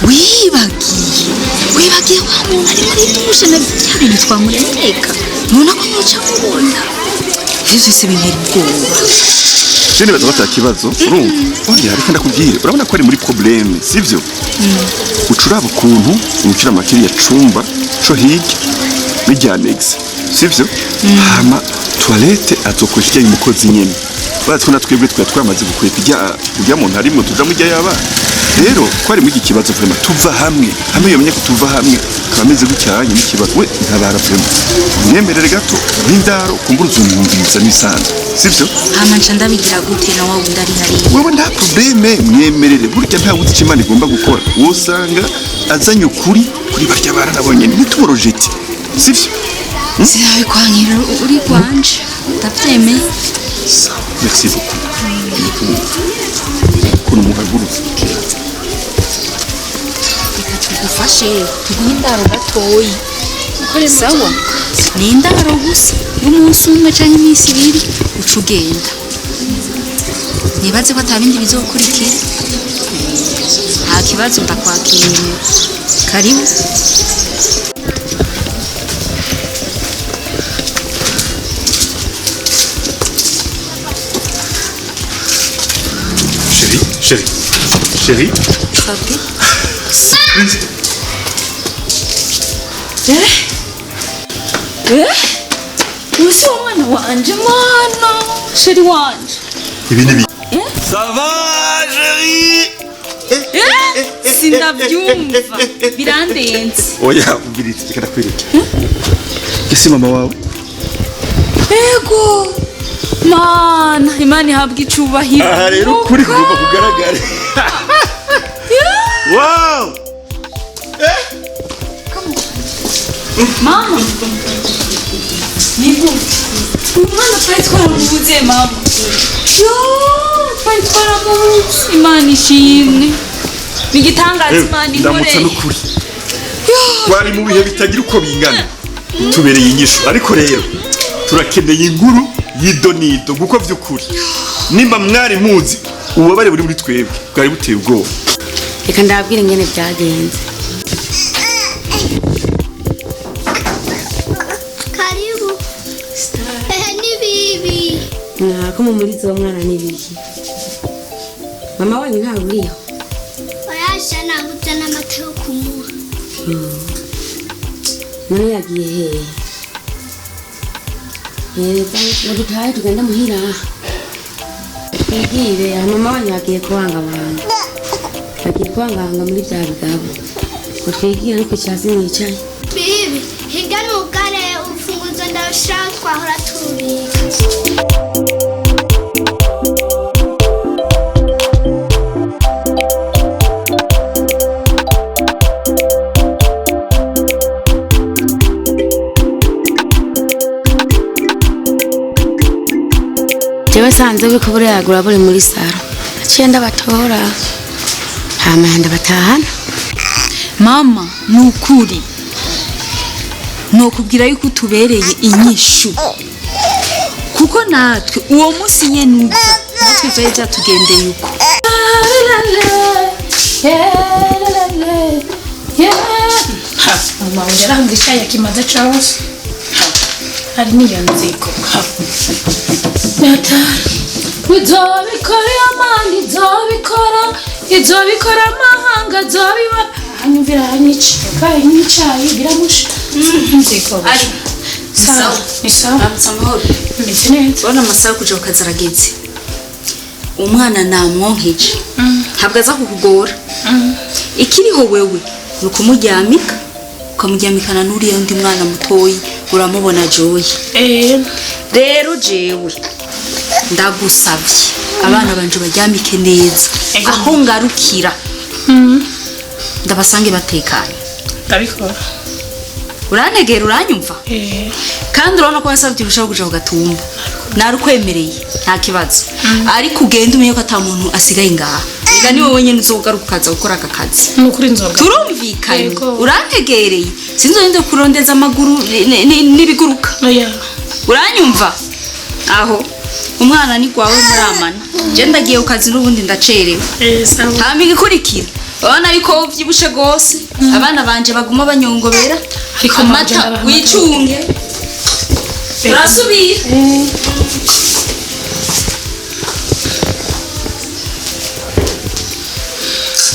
wibagiye wibagiye wa muntu ari muri douche na bya bintu twamurereka, none ko muca mubona ivyo vyose bintera ubwoba. Je nibaza ko ata kibazo, urumva? Oya, reka ndakubwire, urabona ko ari muri problème, sivyo? Uca uraba ukuntu winjira muri kiriya cumba co hirya n'irya annexe, sivyo? Hama toilette azokoresha ijya y'umukozi nyene, bazi ko na twebwe twari twamaze gukwepa ijya ujya muntu arimwo, tuja mu ijya y'abana. Rero ko ari muri iki kibazo, vraiment tuva hamwe hamwe, yomenya ko tuva hamwe akaba ameze gucyanye n'ikibazo. We ntabara, vraiment mwemerere gato n'indaro, kumbura uzumwumviriza n'isanzwe, sivyo? Hama nca ndabigira gute na wa wundi ari hariya? Wewe nta problème, mwemerere. Burya nta wuzi icyo Imana igomba gukora, wosanga azanye ukuri kuri barya bana nabonye, ntituborojeti, sivyo? Sinabikwankira, uri rwanje ndavyemeye. Merci beaucoup ukuntu muhagurutse. Reka tugufashe, tuguhe indaro gatoyi. Sawa, ni indaro gusa y'umunsi umwe canke iminsi 2, uca ugenda. Nibaze ko ata bindi bizokurikira. Nta kibazo, ndakwakiriye, karibu. Chérie, chérie, chérie. Sabwe. Eh? Eh? Uyu si wo mwana wanje, mwana chéri wanje. Ibi ni Eh? Ça va, chérie? Eh? Sinabyumva, birandenze. Oya, ubiriti, reka ndakwereke. Ese mama wawe? Ego mana, Imana ihabwa icubahiro. Aha rero ukuri kugomba kugaragara. Wow. Mama, ni gute umwana twari twaramubuze? Mama yo, twari twaramubuze, Imana ishimwe, ni igitangaza Imana Ndamutse. inkoreye. N'ukuri twari mu bihe bitagira uko bingana, tubereye inyishu, ariko rero turakeneye inkuru y'idonido, kuko vy'ukuri nimba mwari muzi ububabare buri muri twebwe bwari buteye ubwoba. Reka ndababwire ingene byagenze. Karibu. Ehe, ni bibi. Mwako mumuriza uwo mwana n'ibiki? Mama wanyu ntawe uriho? Oyasha, nabuze n'amata yo kumuha. None yagiye hehe? Reka ngo dutahe tugende muhira twigire. Aha mama wanyu yagiye kubangabanga, yagiye kubangabanga muri bya bigabo, ngo twigire ariko cyasi mwicaye. Bibi, hirya nugare urufunguzo ndarushiraho twahora turubika. Jewe sanze buriko burayagura buri muri saro, naciye ndabatora hama ndabatahana. Mama, ni ukuri nokubwira yuko utubereye inyishu, kuko natwe uwo munsi nyene uza natwe vyari vyatugendeye uko. Mama wanje arahanga icyayi akimaze cose, hari n'iyo nzigo. Izobikora amanga, izobikora, izobikora amahanga azobiba. Hanyumvira hanyica kayi n'icayi biramusha nzigo. Ari Sawa, ni sawa. Ramutse amahoro. Meze neza. Urabona amasaha yo kuja ku kazi arageze. Umwana namwonkeje, ntabwo aza kukugora. Ikiriho wewe ni ukumuryamika, ukamuryamikana n'uriya undi mwana mutoyi, uramubona Joy. Rero jewe ndagusavye, abana banje baryamike neza, aho ngarukira ndabasange batekanye. Ndabikora. Urantegera, uranyumva? Kandi urabona ko wasabye urushaho kuja ku gatumba, narukwemereye, nta kibazo, ariko ugende umenye ko ata muntu asigaye ngaha. Rega ni wowe nyene uzogaruka ukaza gukora aka kazi. Nukuri nzoga. Turumvikanye? Yego. Urantegereye? Sinzogende kurondeza amaguru n'ibiguruka. Uranyumva? Aho umwana ni gwawe muramana, je ndagiye ku kazi n'ubundi ndacerewe. Hama igikurikira, urabona ariko uvyibushe gose, abana banje baguma banyongobera. Ariko mama, amata ndabaha amata. wicunge, urasubira.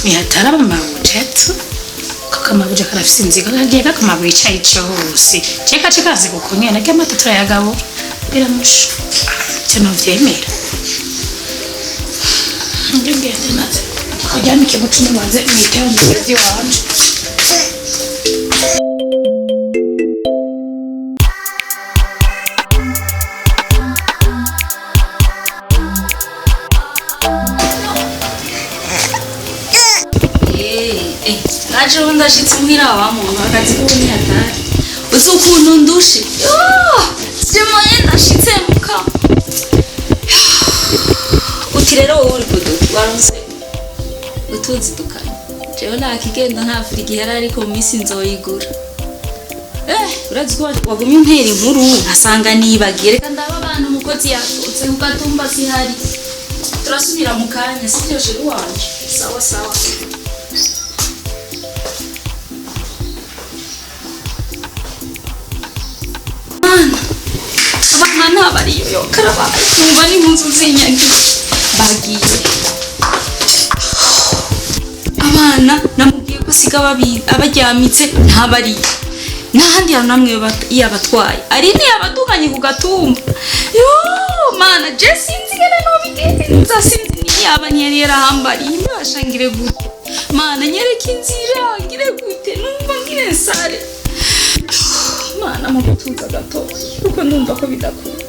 Nihatari amabuje tu, koko amabuje karafise inzigo, kagiye kakamagura icayi cose ceka cekazi kukunyene ko amata turayagabura biramusha, ivyo novyemera. Ngende maze kuryamike mucumi, maze mwiteho mugenzi wanje. Naje ubu ndashitse muhira wa muntu, akazi ko ntihatari. Uzi ukuntu ndushe jemoye, ndashitse muka uti rero wowe uri kuduki waronse utuzi dukanye. Jewe nta kigenda, nta firigo ihari, ariko mu minsi nzoyigura. Urazi ko wagumye untera inkuru nkasanga nibagiye. Reka ndaba abana, umukozi yatutse ku gatumba sihari. Turasubira mu kanya, sibyo chéri wanje? Sawa sawa. Mana, abana ntabariyo, yo karabaye, numva n'impuzu zinyagiye bagiye. Abana namubwiye ko asiga abaryamitse, ntabariye n'ahandi hantu namwe yabatwaye ari ntiyabadukanye ku gatumba. Yo mana, je sinzi ngene nobigenza, sinzi niyaba ntiyari yarahambariye. Mbasha ngire gute? Mana, nyereka inzira, ngire gute? Numva ngire nsare. Mana, mu gutuza gatoya, kuko ndumva ko bidakunda,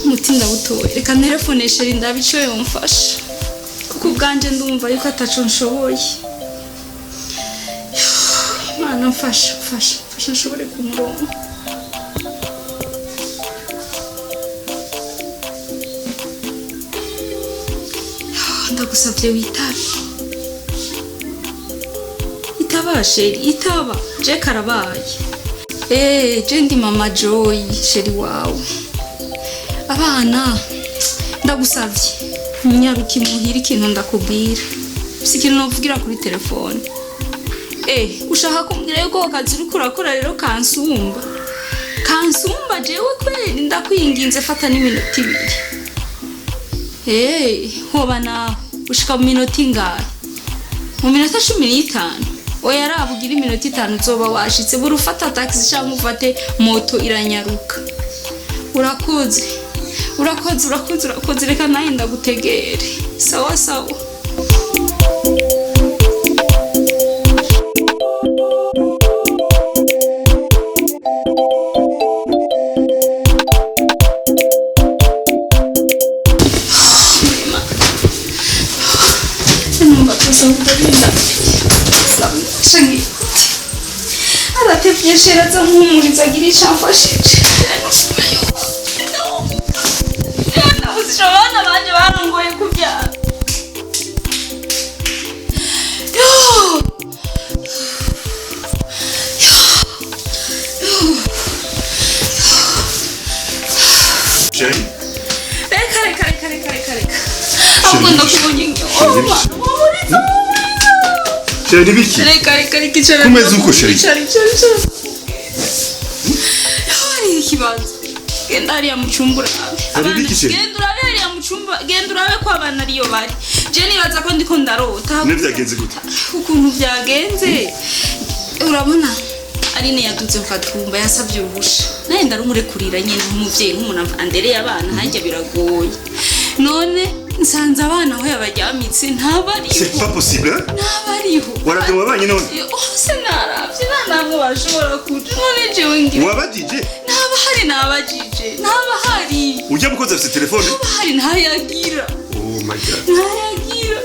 umuti ndawutoye. Reka nterefone chéri, ndabe ico yomfasha, kuko ubwanje ndumva yuko ataco nshoboye. Mana, mfasha, mfasha, mfasha nshobore kumuronka. Ndagusavye witabe, itaba chéri, itaba, je karabaye. Je ndi mama Joy, chéri wawe. Abana, ndagusavye nyaruka imuhira, ikintu ndakubwira si ikintu novugira kuri telefone. Ushaka kumbwira yuko ako kazi uriko urakora rero kansumba, kansumba jewe kweli? Ndakwinginze fata n'iminota 2. Hoba naho ushika mu minota ingahe? Mu minota 15? Oya, raba ugira iminota 5 uzoba washitse. Buri ufata taxi cyangwa ufate moto, iranyaruka. Urakoze, urakoze, urakoze, urakoze. Reka nawe ndagutegere. Sawa sawa. Numva kuza kudahinda aratevye chéri, aza nkuhumuriza, agira ico amfashije. Nabuze abana banje barangoye kubyara. Yo! Nibiki? Chéri, nibiki? Reka reka reka, icara. Kumeze uko, chéri? Icara, icara, icara. Hari ikibazo. Genda hariya mu cyumba urabe. Hari ibiki, chéri? Genda urabe hariya mu cyumba, genda urabe ko abana ariyo bari. Je nibaza ko ndiko ndarota. None byagenze gute? Ukuntu byagenze, urabona Aline yadutse ku katumba, yasabye uruhusha, nawe ndarumurekurira nyine nk'umubyeyi, nk'umuntu andereye abana, hajya biragoye. None nsanze abana aho yabajyamitse ntabariho. C'est pas possible, hein? Ntabariho. Waravye mu babanyi none? Hose naravye, nta namwe bashobora kuja. None jewe ngira Wabajije? Ntabahari, nabajije, ntabahari. Ujya mukozi afite telefone? Ntabahari, ntayagira. Oh my God. Ntayagira.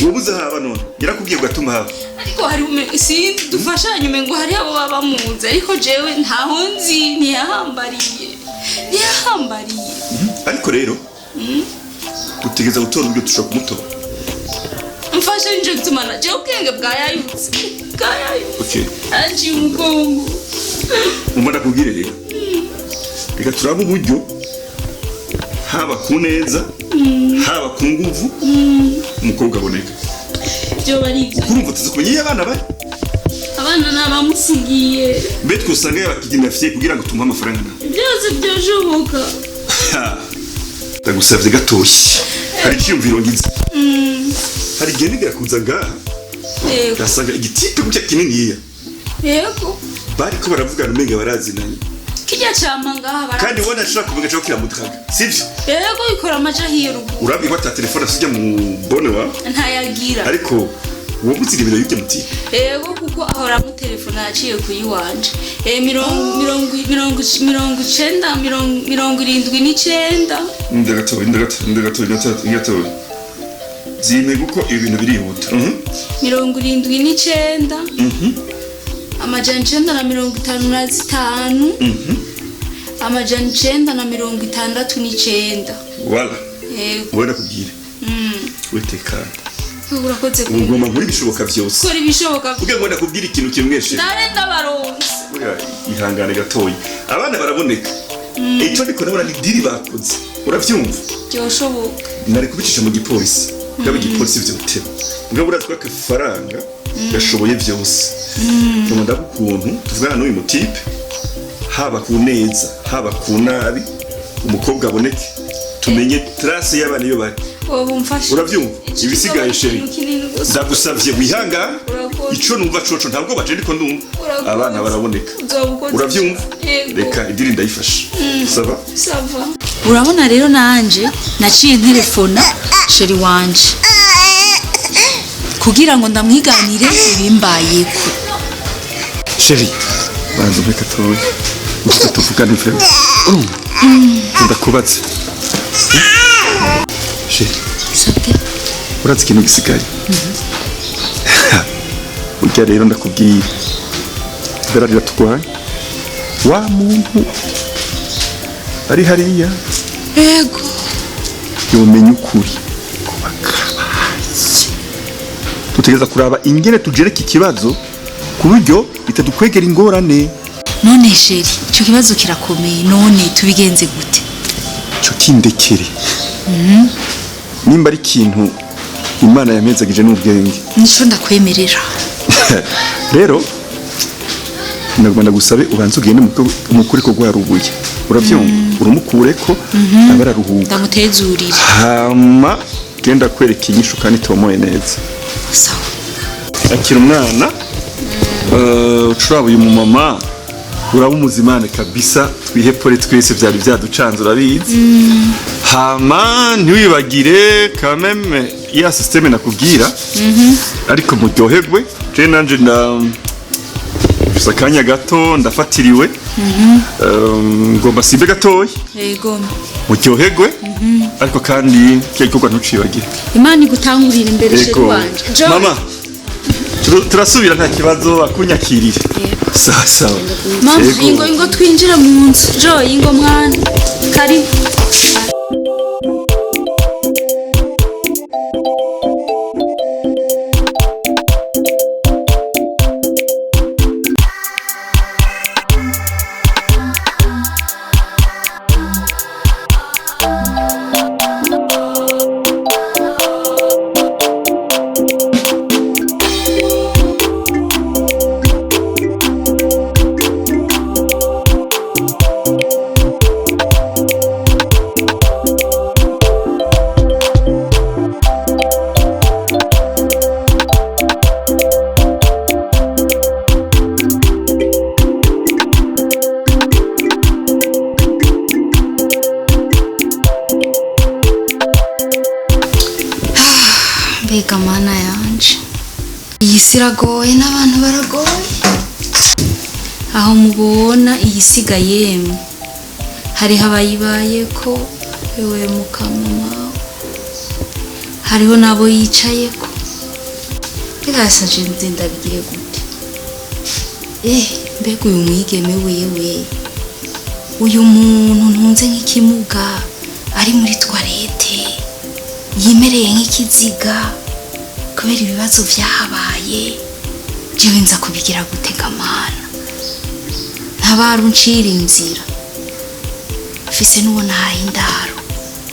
Wabuze haba none? Yarakubwiye ngo atuma haba. Ariko hari sinzi, dufashanye, umengo hari abo baba bamuzi, ariko jewe ntaho nzi, ntiyahambariye, ntiyahambariye. Ariko rero utegereza gutora uburyo dushobora kumutora. Mfashe nje gutumana, jewe ubwenge bwayayutse, bwayayutse. Okay. Anciye umugongo. Umva ndakubwire rero. Reka turabe uburyo, haba ku neza, haba ku nguvu, umukobwa aboneka. Byoba ari ibyo. Urumva tuzi kumenya iyo abana bari. Abana ni abamusigiye. Mbe twosanga yabakidinafiye kugira ngo tumuhe amafaranga nawe. Byose byoshoboka. Ndagusavye gatoyi. Hari iciyumviro ngize. Hari igihe nigera kuza ngaha, ngasanga igitipe gutya kininiya. Bariko baravugana umenga barazinanye. Kijya cama ngaha bara. Kandi ubona ashobora kumenga cyo kiramudraga. Sivyo? Yego, ikora amaja hiyo ruguru. Urabye ko ata telefone afite mu bone wa? Ntayagira. Ariko wowe uzira ibintu y'ibyo muti. Yego, kuko ahora amutelefona yaciye kuyiwanje. Mirongo mirongo mirongo 90, 79. Ndagatoye, ndagatoye, ndagatoye, ndagatoye, ndagatoye. Zime kuko ibintu birihuta. 79. 955. 969. Wala. Yego. Wowe ndakubwire. Witekana. Urakoze. Ubu ngomba nkora ibishoboka byose. Kora ibishoboka. Kugira ngo ndakubwire ikintu kimwe she. Ndare ndabaronse. Oya, ihangane gatoyi. Abana baraboneka. Ico ndiko ndabona ni diri bakoze. Uravyumva? Byoshoboka. Nari kubicisha mu gipolisi. Ngabo igipolisi vyo guteba. Ngabo uratwa akafaranga gashoboye vyose. Ngomba ndagukuntu tuvugana n'uyu mutipe, haba ku neza, haba ku nabi, umukobwa aboneke, tumenye trace y'abana iyo bari. Wowe umfashe. Uravyumva? Ibisigaye chéri. Ikintu kinini gusa. Ndagusavye wihangane. Urakoze. Ico numva coco ntabwo baje ndiko ndumva. Urakoze. Abana baraboneka. Uzoba ukoze. Uravyumva? Yego. Reka idiri ndayifashe. Ça va? Ça va. Urabona rero nanje naciye ntelefona chéri wanje kugira ngo ndamwiganire ibimbayeko. Chéri, banza umpe gatoya. Uze tuvugane vraiment. Urumva? Ndakubatse. Chéri. Urazi ikintu gisigaye? Burya rero ndakubwiye. Ibara riratugwanya. Wa muntu ari hariya Yego. yomenya ukuri kuba kabaye. Tutegereza kuraba ingene tugereka ikibazo ku buryo bitadukwegera ingorane. None chéri, ico kibazo kirakomeye, none tubigenze gute? Ico kindekere. Nimba ari ikintu Imana yampezagije n'ubwenge. Nico ndakwemerera. Rero ndagomba ndagusabe ubanze ugende mukuri ko gwarubuye. Uravyumva? Urumukureko abararuhuka. Ndamutezurire. Hama genda kwereka inyishu kandi tomoye neza. Sawa. Akira umwana. Ucuraba uyu mumama uraba umuzimane kabisa, twihe pole twese byari byaducanze urabizi. Hama ntiwibagire quand même ya système nakubwira. Ariko muryoherwe, je nanje nda gusa akanya gato ndafatiriwe. Ngomba simbe gatoya. Yego. Muryoherwe. Ariko kandi kya gikorwa ntucibagire. Imana igutangurira imbere chéri Yego. wanje. Jo. Mama, turasubira nta kibazo akunyakirire. Sawa sawa. Mama, Yego. ingo ingo twinjire mu nzu. Jo, ingo mwana. Karibu. Mbega mana yanje, iyi si iragoye n'abantu baragoye. Aho mubona iyi siga yemwe, hariho abayibayeko, ewe mukama mawe, hariho n'abo yicayeko. Mbega yasaje nzi ndabigire gute? Mbega uyu mwigeme wewe, uyu muntu ntunze nk'ikimuga ari muri toilette yimereye nk'ikiziga kubera ibibazo vyahabaye, jewe nza kubigira gute gamana? Ntabara uncira inzira, mfise n'uwo nahaye indaro,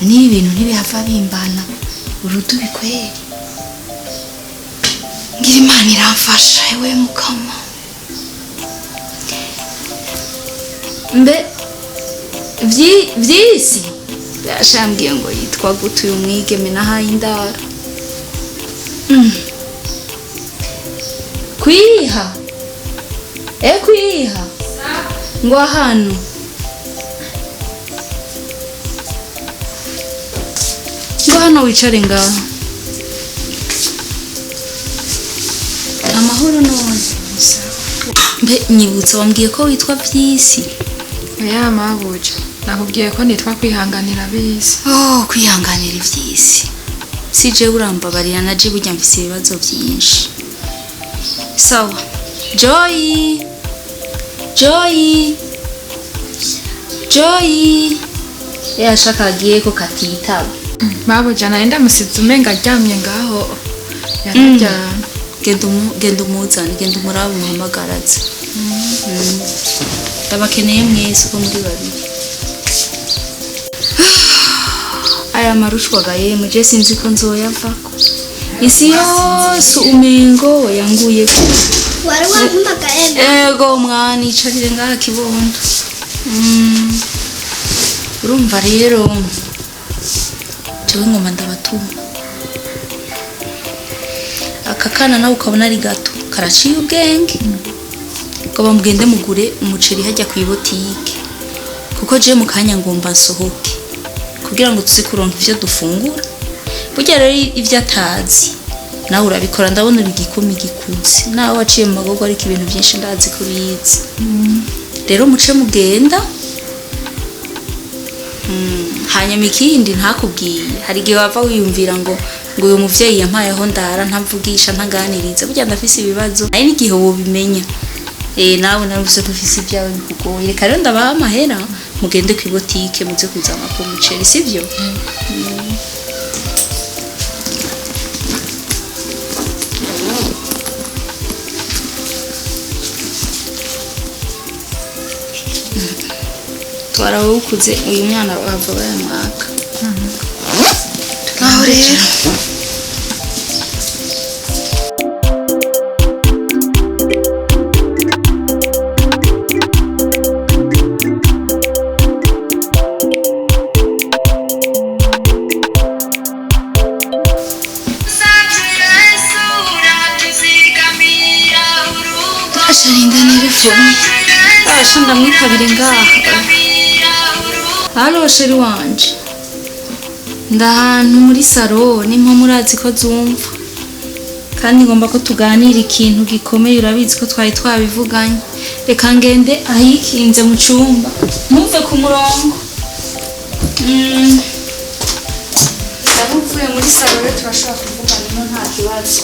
n'ibi bintu ntibihava bimbana urudubi kweri. Ngira Imana iramfasha, ewe mukama. Mbe vyisi yashambwiye ngo yitwa gute uyu mwigeme nahaye indaro? Kwiha kwiha ngo hano ngo hano wicare ngaho amahoro. None mbe nyibutsa, wambwiye ko witwa Vyisi? Oya mabuja, nakubwiye ko nitwa kwihanganira bisi. Oh, kwihanganira ivyisi. Si jewe, urambabarira, naje burya mfise ibibazo vyinshi. Sawa. Joy, Joy, Joy, yashaka agiye ko katitaba. Mabuja, nari ndamusize umenga aryamye ngaho, yararyamye. Genda umuzane, genda umurabe, umuhamagaraze. Ndabakeneye mwese uko muri babiri. Aya marushwaga yemwe, je sinzi ko nzoyavako. Isi yose umengo yanguyeko. Wari wampamagaye? Ego mwana, icarire ngaha kibondo. Urumva rero, jewe ngoma ndabatuma. Aka kana nawe ukabona ari gato, karaciye ubwenge. Ngo bamugende mugure umuceri hajya ku ibotike, kuko je mu kanya ngomba nsohoke kugira ngo tuze kuronka ivyo dufungura. Burya rero ivyo atazi nawe urabikora, ndabona uri igikumi gikuze, nawe waciye mu magogo, ariko ibintu byinshi ndazi ko ubizi. Rero muce mugenda. Hanyuma ikindi ntakubwiye, hari igihe wava wiyumvira ngo uyu muvyeyi yampayeho ndara ntamvugisha ntaganiriza, burya ndafise ibibazo, hari n'igihe wobimenya. Nawe navuze ko ufise ibyawe bikugoye. Reka rero ndabaha amahera mugende ku ibotike muze kuzana ku muceri, sivyo? Twara wowe ukuze, uyu mwana wava bayamwaka. Aho rero asharinda nerefone, asha ndamwitabire ngaha. Halo chéri wanje, ndahantu muri saro nimpo murazi ko zumva, kandi ngomba ko tuganira ikintu gikomeye, urabizi ko twari twabivuganye. Reka ngende ahikinze mu cumba ntuve ku murongo. Ndavuye muri saro rero turashobora kuvugana ino nta kibazo.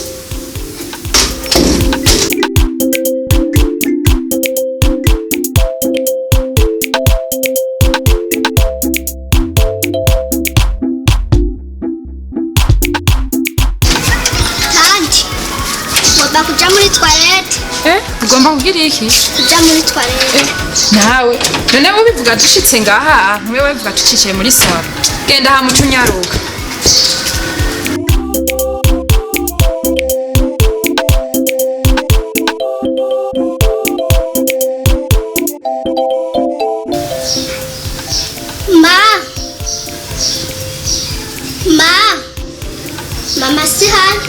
Tanti, ngomba kuja muri toilette. Ugomba kugira iki? Kuja muri toilette. Nawe none ubivuga dushitse ngaha, ntuwe wivuga tucicaye muri salo. Genda ha muco unyaruka. Ma, ma, mama si hano.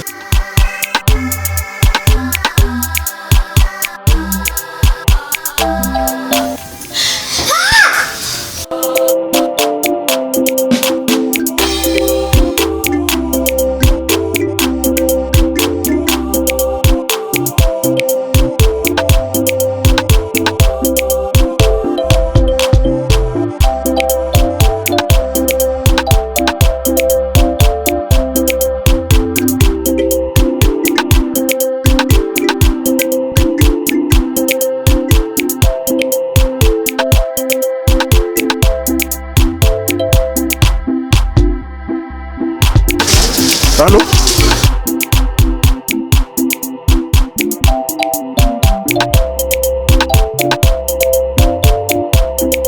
Halo?